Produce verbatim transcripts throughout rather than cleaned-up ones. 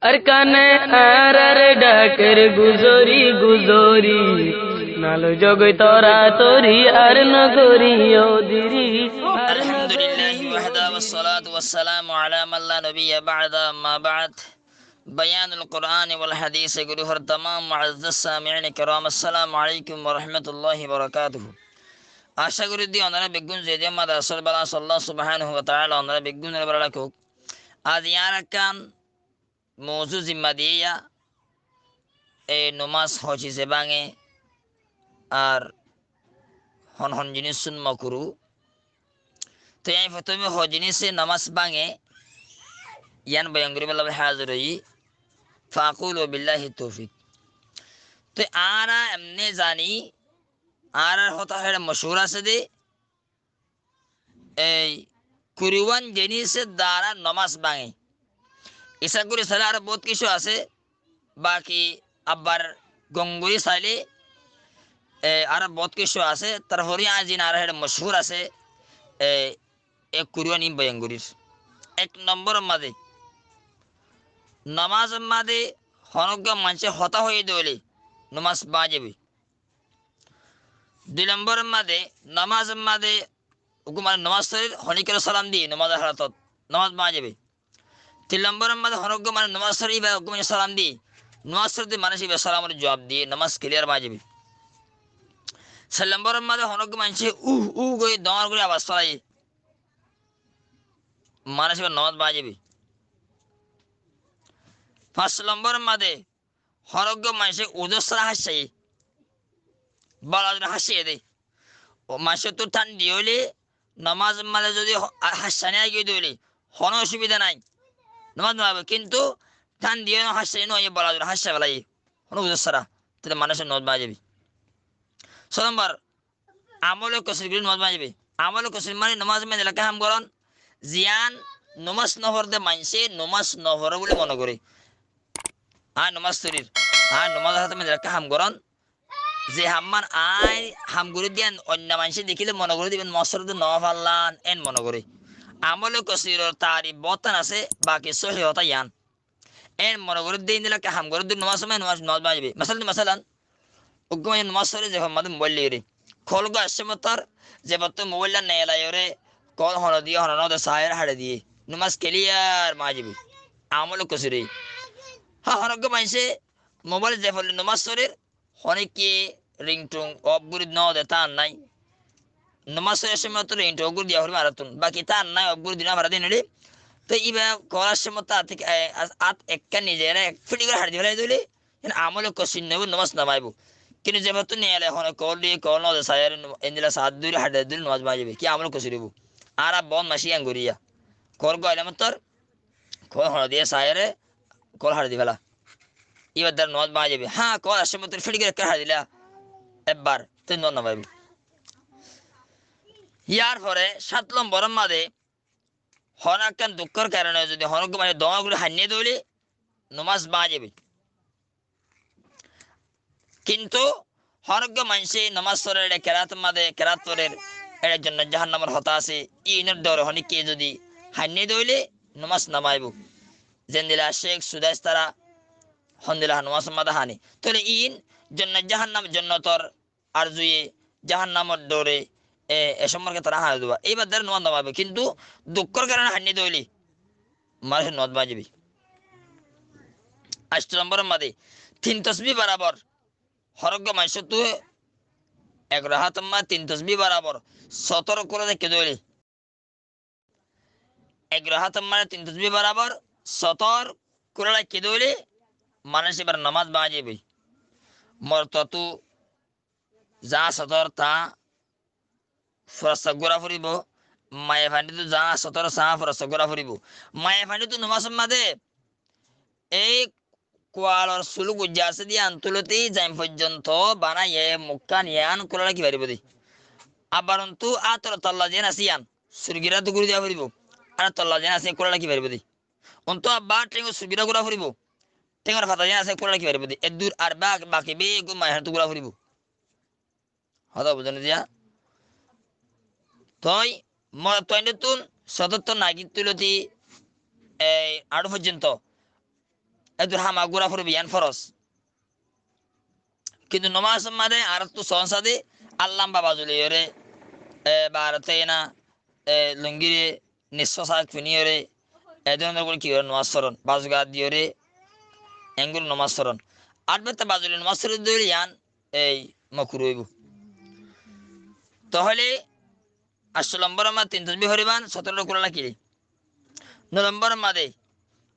Arkáne añárar dháker guzori guzori, naloi zogoi tora tori ar nogori odiri. الحمد لله وحده والصلاة والسلام على من لا نبي بعده، أما بعد. بيان القرآن والحديث گروہر tamam muazzaz samiin kiram, assalamu alaikum wa rahmatullahi wa barakatuhu. Acá gorí de onora beggún zedé madrasar bála asó, Allah subhanahu wa ta'ala onora beggúnore bála rakók. Aijja añára ekkán mouzu zimma diyé, e nomás hon hísafe báñge ar hon hon jinísun mokruh. Toi añí fottóme hon jiníse nomás báñge, yián boyan goríbolla házir óiyi. Fa aqulu billahi tawfiq. Toi añára emne zani, añárar hotá héçe mochúr asé dé, ei kuriwán jiníse duara nomás báñge. Hísab gorí sailé aró bout kessú asé, baki abbar gom gorí sailé, e, aró bout kessú asé, tarfore añí zin añárar héçe mochúr asé, e, e kuriwán iín boyan gorír. Ek nombor mazé, nomás mazé honóggua maincé hotá hoiyé dé óile nomás báñgi zaibói. Dui lombor mazé, nomás mazé uggúa manúic nomás forer, honíkkare salam diyé nomás halatot, nomás báñgi zaibói. Tin lombor mazé honíkkare manúic nomás forer, íba uggúa manúic salam diyé, nomás forer dé manúic íba salamor zuab diyé, nomás kiliyar báñgi zaibói. Sair lombor mazé honíkkare manúic uh uh gorí dóñr gorí abas felaiyé, manúic íbar nomás báñgi zaibói. Fañs lombor mazé honíkkare manúic uzur sára háñccaiyé, bála dóri háñccaiyé dé. Ó manúicottú tháñr diyé óile nomás mazé zodi ho-, a-, háñccani aigiyé dé óile honó osubida nái, nomás no óibo. Kintu tháñr diyé no, háñccani no, bála dóri háñccai felaiyé, honó uzur sára, tóile manúicor nomás báñgi zaibói. Só lombor, amole kosir gorí nomás báñgi zaibói. Amole kosir mane nomás mazé endilla ham gorón, ziyán nomás no forer dé maincé nomás no forer buli mone goré. Añí nomás forir, añí nomás halatot endilla ham gorón, ze hammán añí ham gorí dé yían oinno maincé dekíle mone goré dé íba nomás forer dé no fán, en mone goré. Amole kosiror tarif bout asé, baki sóhi hotá yián. En mone goré dé endilla ham goré dé nomás mazé, nomás, nomás báñgi zaibói. Masalan, masalan, uggúa manúic nomás forer, zefot mazé mobáil loiyóre, kol uggúa aiccé mottor, zefot mobáil neelaiyoré, kol hone diyé hone no dé saiyóre haçi diyé, nomás kiliyar báñgi zaibói. Amole kosir. Há, honíkkare manúice mobáil zefot loi nomás forer, honíkka ringtone of gorí no dé, tháñr nái. Nomás forer cómot ringtone of gorí diya foribó añárattún. Baki tháñr nái, of gorí di no fare dé óile, tói íba kol aiccé mottor át, e, át ekká nize eré ek fíçi gorí haçi di félai dé óile, yían amole kosir no óibo, nomás no báñgi zaibói. Kintu zefot neelai hone kol diyé, kol no dé saiyóre no-, endilla saá dóri haçi dé óile nomás báñgi zaibói. Ki amole kosir óibo? Añára bout maincé yían gorí yá. Kol uggúa ailé mottor, kol hone diyé saiyóre, kol haçi di féla. Íbar duara nomás báñgi zaibói. Há, kol aiccé mottor fíçi gorí ekká haçi dila ekbar, tói nomás no báñgi zaibói. Yárfore sát lombor mazé, honó ekkán dukkór karone zodi honó uggúa manúic dóñr gorí hañdé dé óile nomás báñgi zaibói. Kintu honó uggúa maincé nomás forer, eçé kerat mazé, kerat forer, eçé zonnot jahannamor hotá asé, iínor dóre honíkka zodi hañdé dé óile nomás no báñgi zaibói. Zendilla Cek Sudais tará hondilla nomás mazé hañdé, tóile iín zonnot jahannam, zonnotor arzuye, jahannamor dóre, e, e somporke tará hañdé dé íba. Íbar duara nomás no báñgi zaibói. Kintu dukkór karone hañdé dé óile manúicor nomás báñgi zaibói. Ancto lombor mazé, tin tosbí borabor. Honó uggúa maincóttu ek rakát mazé tin tosbí borabor sotor kúla táikke dé óile, ek rakát mazé tin tosbí borabor sotor kúla táikke dé óile, manúic íbar nomás báñgi zaibói. Morottu zaá sotor taá furasta gúra foribó, maiyafuaintú zaá sotor saá furasta gúra foribó. Maiyafuaintú nomás mazé ei kualor sul goijjá asé dé yían tulóti zain foijjonto banaiyé mukkán yían kúla rakí faribó dé. Abar untú átor tolla ziyán asé yían surgirá dé gúri diya foribó. Ar tolla ziyán asé kúla rakí faribó dé. Untú abar théngor surgirá gúra foribó. Théngor fata ziyán asé kúla rakí faribó dé. Eddúr ar ba-, baki beggún maiyafuaintú gúra foribó. Hotá buzón né diya? Toi morotfuainttún sotottú nagir tulóti ei añçú foijjonto, Eddur ham agura foribo, yián foros. Kintu nomás or maze añáráttu soón sade, ar lamba bazu loiyóre, e, barotena, e, lungire, nisfo sak finiyóre, e dóronor gori ki goré, nomás foron, bazu gat diyóre, engori nomás foron. Ar betta bazu loi nomás foron dóile yián, ei, mokuru óibo. Toóle Añctó lombor or maze tin tosbih foriban, sotoro rukú rakíle. No lombor or maze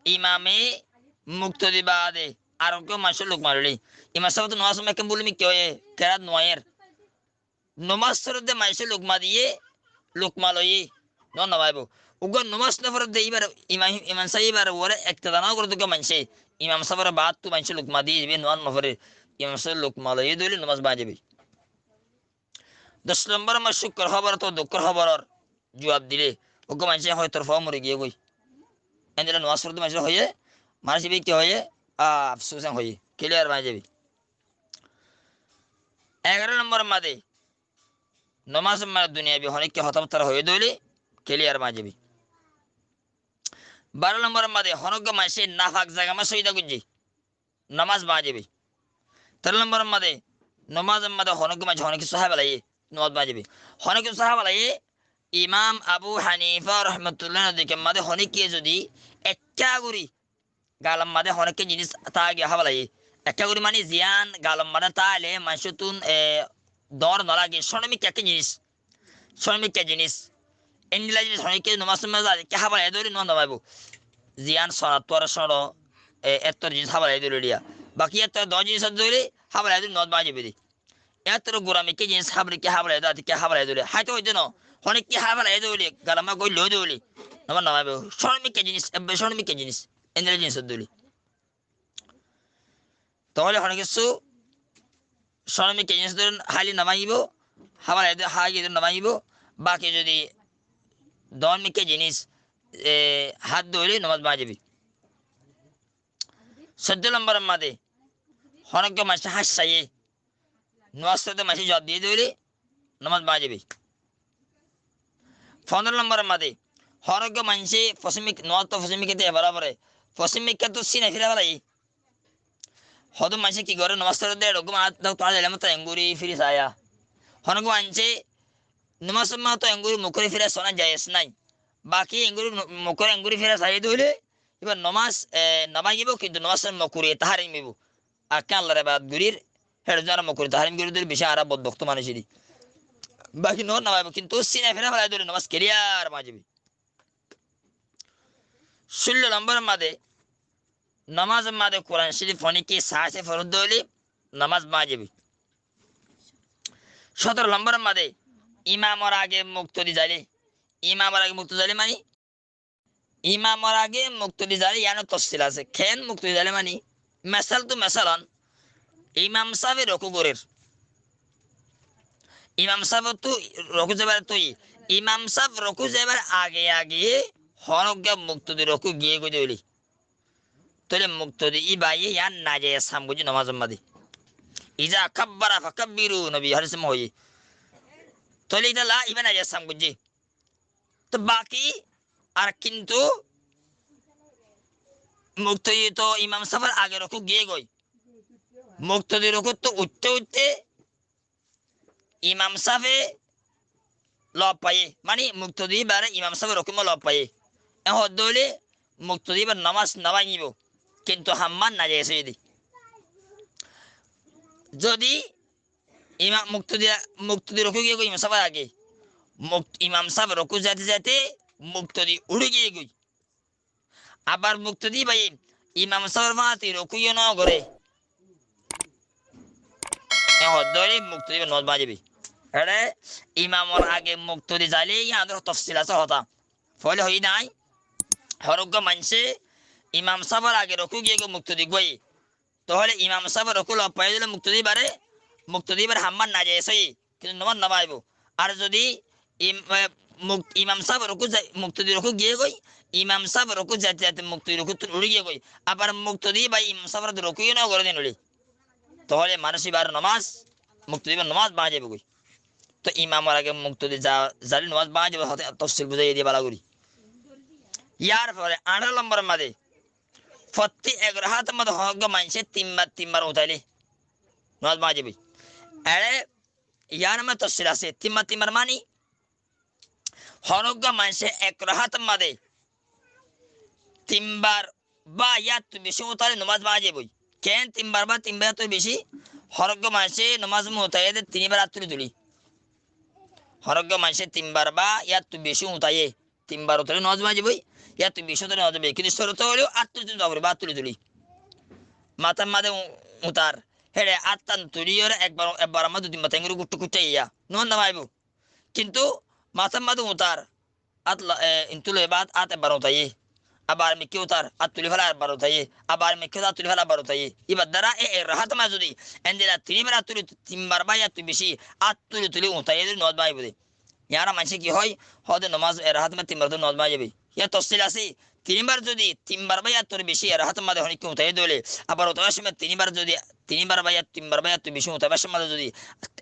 imame muktodi baade ar uggwá maincór lukma loile. Imam sáb ottu nomás or maze ekkán bul mikká óiye, kerat no aiyér. Nomás foredde maincé lukma diye, lukma loiye, nomás no báñgibo. Uggwá nomás no foredde íbar, imam, imam sáb íbar uore iktida no goré de uggwá maincé, imam sábor baáttu maincé lukma diye, íba nomás no forer, imam sáb lukma loiye de óile nomás báñgi zaibo. Doc lombor or maze cúkor hóbor otóba dukkór hóboror juab dile, uggwá maincé hoó tor fua mori giyé goi. Endilla nomás foredde maincé hoiye, manúic íba ki hoiye, a, afsus en hoiye, clear báñgi zaibo. Egaró lombor or maze nomás or maze duniyabi honikka hotábattá hoiye de óile clear báñgi zaibo. Baró lombor or maze honó uggwá maincé nafak zaga maze sójida goijje, nomás báñgi zaibo. Teró lombor or maze, nomás or maze honó uggwá maincé honó kessú hái félaiye, nomás báñgi zaibo. Honó kessú hái félaiye, Imam Abu Hanifa rahmatullah nozikor maze honikka zodi ekká gori, galor maze honó ekká jinis táki hái félaiye. Ekká gori mani ziyán galor maze táile maincóttun, e, dóñr no lage, cóñr mikká ekká jinis. Cóñr mikká jinis. Endilla jinis honikka nomás or maze zodi ekká hái félaiye de óile nomás no báñgibo. Ziyán sonattu ar cóñr, e, ettór jinis hái félaiye de óile. Baki ettór dóñr jinis de óile hái félaiye de óile nomás báñgi zaibo de. Ettór gura mikká jinis hái félaiye, ki hái félaiye de, ati ki hái félaiye de óile. Háito hoiye de no. Honikka hái félaiye de óile, galor maze goille de óile, nomás no báñgibo. Cóñr mikká jinis, ebbe cóñr mikká jinis. Endilla jinis de óile. Toóle honó kessú cóñr mikká jinis dóri háile no báñgibo, hái félaiye de, hái giyé de no báñgibo, baki zodi dóñr mikká jinis, e, hái de óile nomás báñgi zaibo. Sóiddo lombor or maze, honó uggwá maincé háñs saiye, nomás foredde maincé juab diye de óile, nomás báñgi zaibo. Fondoro lombor or maze, honó uggwá maincé fosím mik-, nomás to fosím mikká de ebara fore, fosím mikká to sina fira félaiye. Hodún maincé ki goré, nomás foredde eçé uggwá maincé to, to, to, to engori firi saiya. Honó uggwá maincé nomás or maze to engori mukóre fira sona jaiz nai. Baki engori mu-, mukóre engori fira saiye de óile, íbar nomás, e, no báñgibo, kintu nomás mokruh tahárim óibo. Añára Allar ebadot gorir, héçe zodi añára mokruh tahárim gorir de óile beci añára bodbohto manúic de. Baki nomás no báñgibo, kintu sina fira félaiye de óile nomás clear báñgi zaibo. Cúllo lombor or maze, nomás or maze Kuran Córif honikka saái saái foredde óile nomás báñgi zaibo. Sótoro lombor or maze, imam or age muktodi zaile, imam or age muktodi zaile mani, imam or age muktodi zaile yián or tofsil asé. Ken muktodi zaile mani, mesal to mesal hon, imam sábe rukú gorer. Imam sáb ottu rukú zaibar toi, imam sáb rukú zaibar age age honó uggwá muktodi rukú giyé goi de óile, toóle muktodi íbaye yián najaiz ham goijje nomás or maze. Iza kabbara fakabbiru, nobi hádis or maze hoiye. Toóle ítalla íba najaiz ham goijje. To baki ar kintu muktodi to imam sábor age rukú giyé goi. Muktodi rukúttu uithté uithté imam sábe lob faiyé. Mani muktodi íbare imam sábe rukú maze lob faiyé. En hoó de óile muktodi íbar nomás no báñgibo. Kintu ham yián najaiz óiye de. Zodi imam muktodi, muktodi rukú giyé goi imam sábor age. Mukt-, imam sáb rukú zaite zaite muktodi uçí giyé goi. Abar muktodi íbaye imam sábor fáñti rukú yó no goré. En hoó de óile muktodi íbar nomás báñgi zaibo. Eçé imam or age muktodi zaile yián or tofsil asé hotá. Foóila hoiyí nai, honó uggwá maincé imam sábor age rukú giyé goi muktodi uggwáye. Toóle imam sábe rukú lob faiyé de óile muktodi íbare, muktodi íbar ham yián najaiz óiye, kintu nomás no báñgibo. Ar zodi im-, e, muk-, imam sábe rukú zai-, muktodi rukú giyé goi, imam sábe rukú zaite zaite muktodi rukúttun uçí giyé goi, abar muktodi íbaye imam sábor rukú yó no goré de óile, toóle manúic íbar nomás, muktodi íbar nomás báñgi zaibo goi. To imam or age muktodi za-, zaile nomás báñgi zaibo, hotá tofsil buzáiye diye bála gori. Yar fore añçáro lombor or maze, fottí ek rakátor mazé honó uggwá maincé tin bar tin bar utailé nomás báñgi zaibói. Ére yián or mazé tofsil asé. Tin bar tin bar mani honó uggwá maincé ek rakátor mazé tin bar ba yáttu bicí utailé nomás báñgi zaibói. Keén tin bar ba tin bar yáttu bicí? Honó uggwá maincé nomás utaiyé de tin bar át tuli tuli. Honó uggwá maincé tin bar ba yáttu bicí utaiyé, tin bar utailé nomás báñgi zaibói, yáttu bicí utailé nomás báñgi zaibói. Kintu córto óilo át tuli tuli utaibou, át tuli tuli. Matár mazé u-, utar, héçe át tán tuliyóre ekbar, ekbar or mazé dui tin bar théng gorí guththa guththa iya nomás báñgi zaibói. Kintu matár mazé utar, át la-, e, intú loi bad át ekbar utaiyé. Abar mikká utar, át tuli féla ekbar utaiyé. Abar mikká utar, át tuli féla ekbar utaiyé. Ibar duara e, e rakátor mazé zodi endilla tin bar át tuli, tin bar ba yáttu bicí át tuli tuli utaiyé de nomás báñgi zaibói de. Yián or maincé ki hoó? Hoó de nomás e rakátor mazé tin bar utailé nomás báñgi zaibói. Yián tofsil asé. Tin bar zodi, tin bar ba yáttu bicí e rakátor mazé honikka utaiyé de óile, abar utaibar cómot tin bar zodi, tin bar ba yát-, tin bar ba yáttu bicí utaibar cómot zodi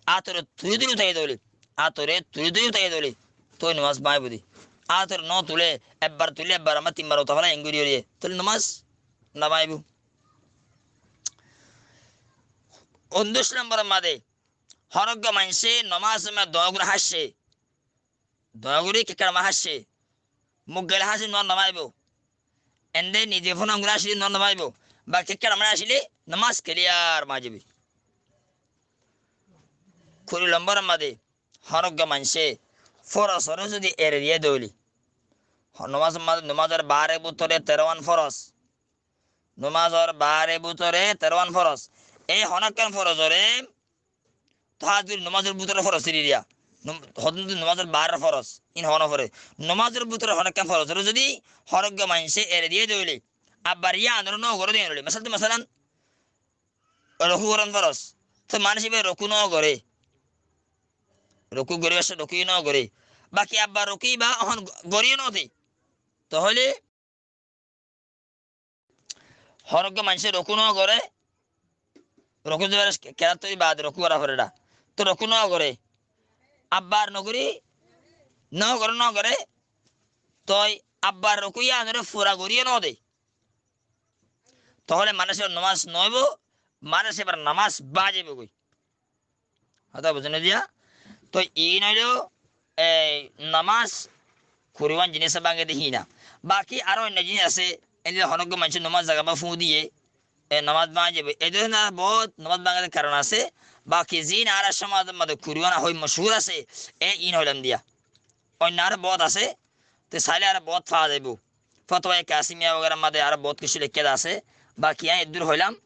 át ore tuli tuli utaiyé de óile, át ore tuli tuli utaiyé de óile, toi nomás báñgi zaibói de. Át ore no tulé, ekbar tulé, ekbar or mazé tin bar utai féla, en gorí gorí, toile nomás no báñgi zaibói. Unnúic nombor or mazé, honó uggwá maincé nomás or mazé dhoóñr gorí háñcce, dhoóñr gorí kekká nomás háñcce, muk gele háñcce nomás no báñgi zaibói. Ende nize fúna gorí háñcce nomás no báñgi zaibói. Baki kekká nomás háñcile nomás keliyar báñgi zaibói. Kuri nombor or mazé, honó uggwá maincé foros ore zodi eri diyé de óile, ho-, nomás or mazé, nomás or baáre bútore teró wán foros. Nomás or baáre bútore teró wán foros. E honó ekkán foros ore tohajjud nomás or bútore foros eri diya. Nom-, hodún nomás or baáre foros, in hoó no fore. Nomás or bútore honó ekkán foros ore zodi honó uggwá maincé eri diyé de óile, abar yián ore no goré de óile, mesal de, mesalan, rukú gorón foros. Toi manúic ibá rukú no goré. Rukú goríbar cómot rukú no goré. Baki abar rukú ibá ehón go-, gorí no de. Toile honó uggwá maincé rukú no goré. Rukú de ke-, kerát tóri bade rukú gorá fore dé. Toi rukú no goré. Abar no gorí, no goré, no goré. Toi abar rukú yián ore fura gorí no de. Toile manúic ibár nomás no óibo, manúic ibár nomás báñgi zaibói. Hotá buzón né diya? Toi iín óilo, e, nomás kuri wán jiníc báñgi de híin. Baki aró oinno jiníc asé, endilla honó uggwá maincé nomás zaga ba fúñi diyé, e, nomás báñgi zaibói. E dóron ar boóut nomás báñgi de karon asé, baki ziín añárar cómaz or mazé kuri wán hoói mochúr asé, e iín hoilam diya. Oinno aró boóut asé, te sailé aró boóut faa zaibóu. Fotowaye Kasimiya wagera mazé aró boóut kessú leikká de asé. Baki añí eddúr hoilám.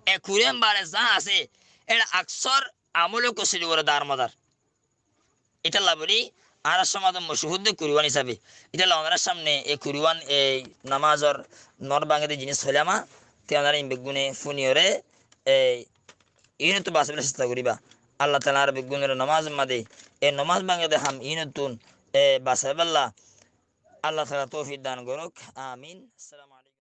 E kuri wán bare zá asé, eçé aksór amóle kosíl uore darmodar. Ítalla bóli añárar cómazor mochúr de kuri wán hísabe. Ítalla onorár cámne e kuri wán, e nomázor nomás báñgi de jiníc hoiláma, te onorá iín beggúne fúniyóre, e iínottú basaibólla cesta goríba. Allah taala añára beggúnore nomázor mazé, e nomás báñgi de ham iínottún, e basaibólla Allah taala toufik dan gorók. Amin. Assalamu alaikum.